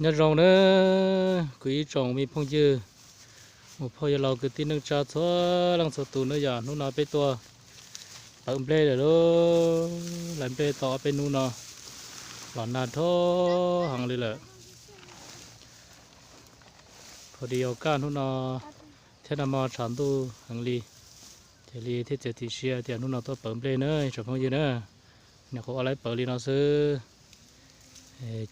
Nyob zoo nawb kuv ib tsoom me phooj ywg, mus phauj yawg laus kwv tij neej tsa txhua leej txhua tus nawb yom. Hnub no peb tuaj pawv nplej lawm lauj. Lawv nplej tau ob peb hnub no los nag dhau heev li lawm. Pha di au kaj hnub no thiab nag hmo tshav ntuj heev li, ces li thiaj txiav txim siab tias hnub no tuaj pawv nplej na tsoom phooj ywg na. Nyuam qhuav ua laib pawv li no xwb,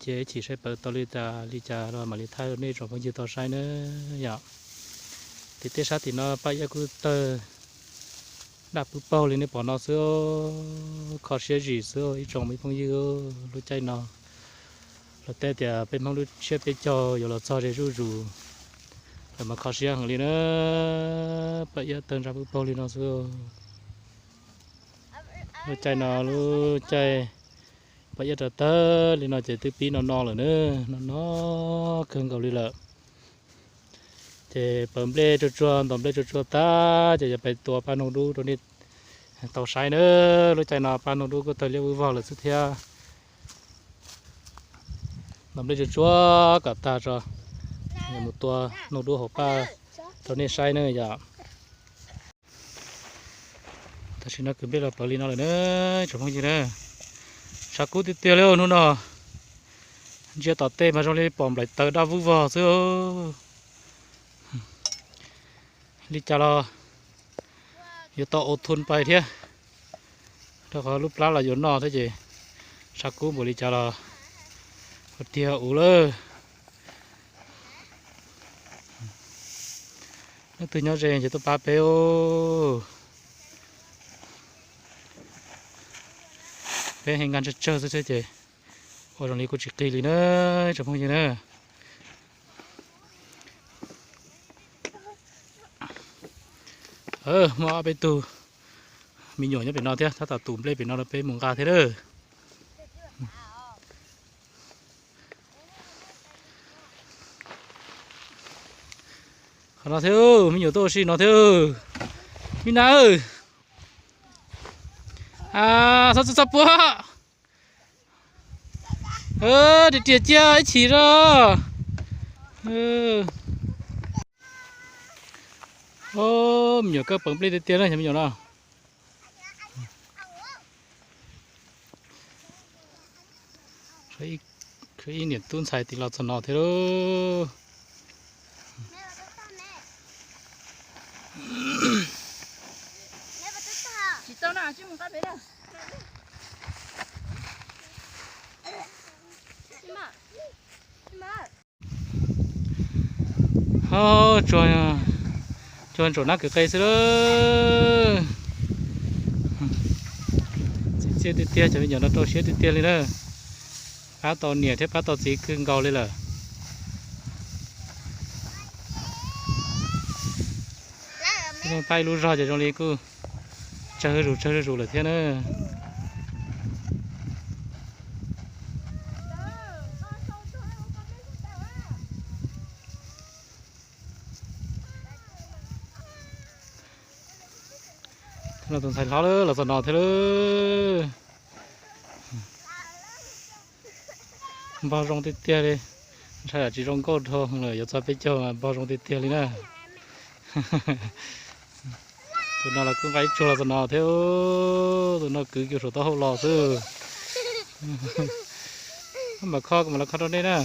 cia ib chim saib pawv tau li cas li cas los mam li thaij rau nej tsoom phooj ywg tau saib na yom. Tim tej sab tim no paj iab kuj tawg daj pwb paug li nej pom no xwb, kho siab zim xwb ib tsoom me phooj ywg. Lub caij no luag tej tias peb Hmoob lub tsiab peb caug yuav los txog ze zuj zus, lawv mas kho siab heev li na. Paj iab tawg ntsaj pwb paug li no xwb. Lub caij no lub caij paj iab rau tawg li no ces twb pib no no lawm na, no no kawg nkaus li lawm. Ces pawv nplej tsuag tsuag, ntaus nplej tsuag tsuag tag ces yuav pais tua paj noog dub rau nej tau saib na. Lub caij no paj noog dub kuj tawg liab vwj vog lawm xwb thiab. Ntaus nplej tsuag tsuag kom tag tso, yuav mus tua noog dub hauv paj rau nej saib na yom. Tam sim no kwv nplej los pawv li no lawm na tsoom phooj ywg na. Tshav kub tiag tiag li hnub no, ntsia tom tej mas zoo li pom nplaim taws daj vwj vog xwb. Li cas los yuav tau ua thun pais thiab, rau qhov lub plab los yuav noj thiab ces tshav kub npaum li cas los ua tiag ua lawm. Leej twg nyob ze ces tuaj pab peb. Peb heev nkag tsawg tsawg xwb thiab ces ua zoo li kuj tsis qig li na tsoom phooj ywg na. Muaj ob peb tug me nyuam nyob pem no thiab, tab tom tus nplej pem no rau peb mus nqa thiab lawm. Qhov no thiab, me nyuam tuaj ua si no thiab. Me na, txhob txhob txhob puab. Riam riam cia ib chim os. Me nyuam kawg peev nplej tiag tiag na cov me nyuam no. Ib niam tub ntxhais tig los txog no thiab lauj. Ho, tsuag ntsaum nab kwv qe xwb lauj. Txiaj txiaj tiag tiag, cov me nyuam no rau siab tiag tiag li na. Pab tau niam thiab pab tau txiv kawg nkaus li lawm. Pab ib lub zog ces zoo li kuj tsawg zuj zus tsawg zuj zus lawm thiab na. Tus ntxhais hlob los txog no thiab lauj. Npog zoo tiag tiag li. Ntshai tsam tsis zoo nkauj dhau lawm, yuav txog peb caug mas npog zoo tiag tiag li na. Tus no los kuj nqa ib tsuag los txog no thiab. Tus no kwv kiag saum taub hau los xwb. Mam kho kuv mam los kho rau nej na.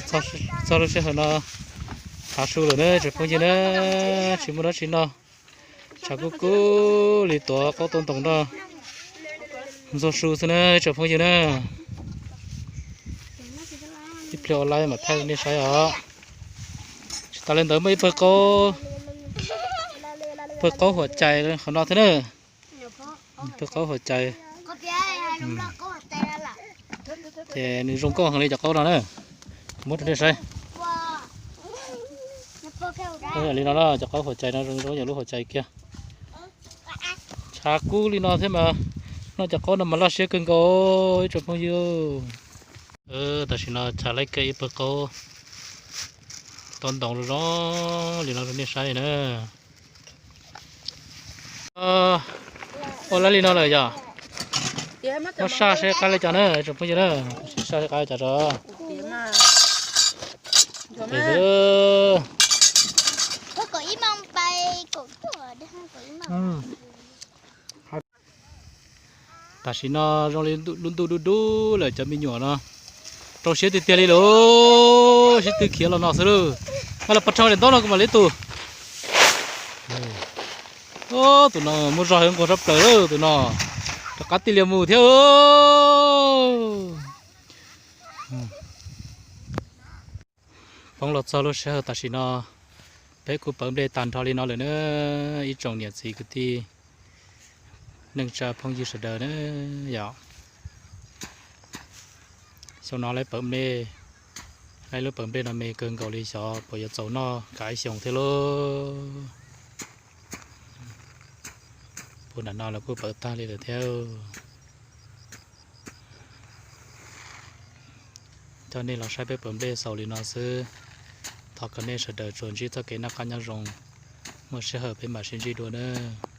Txog lub sij hawm no tav su lawm na tsoom phooj ywg na, tsis muaj dab tsi noj. Tshav kub kub li tuav qaub tuav ntoos noj ntxuag su xwb na tsoom phooj ywg na. Ib pliag ua laib mam thaij rau nej saib os. Tsis tas li ntawd muaj ib pawg qaub, pawg qaub huam cais qhov no thiab na. Pawg qaub huam cais. Ces nws zoo nkauj heev li cov qaub no na. Kuv muab rau nej saib. Li no na, cov qaub huam cais no zoo zoo yam lub huam cais kiag. Tshav kub li no thiab mas noj cov qaub no mas laj siab kawg nkaus ib tsoom phooj ywg. Tam sim no chav laij kiag ib pawg qaub tuav ntoos zoo zoo li no rau nej saib na. Ua laib li no lawm yom. Muab saj seb qab li cas na tsoom phooj ywg na. Saj seb qab li cas tso. Tam sim no zoo li lub ntuj dub dub lawm cov me nyuam no. Rau siab tiag tiag li lauj, sib tw khiav los no xwb lauj. Mas los pov rau daim ntaub no kuv mam li tus. Tus no muaj zog heev nquag sab plaws lauj tus no. Rov qab tij lias mus thiab. Poob los txog lub sij hawm tam sim no, peb kuj pawv nplej tag nrho li no lawm na, ib tsoom niam txiv kwv tij neej tsa phooj ywg sawv daws na yom. Xyoo no lawv pawv nplej, lawv lub pawv nplej no me kawg nkaus li, xyov puas yuav txaus noj kav ib xyoos thiab lauj. Puag nram no los kuj pawv tag li lawm thiab. Coj nej los saib peb pawv nplej xaus li no xwb. Thov kom nej sawv daws tsuas ntsib txoj kev noj qab nyob zoo. Muaj sij hawm peb mam sib ntsib dua nawb.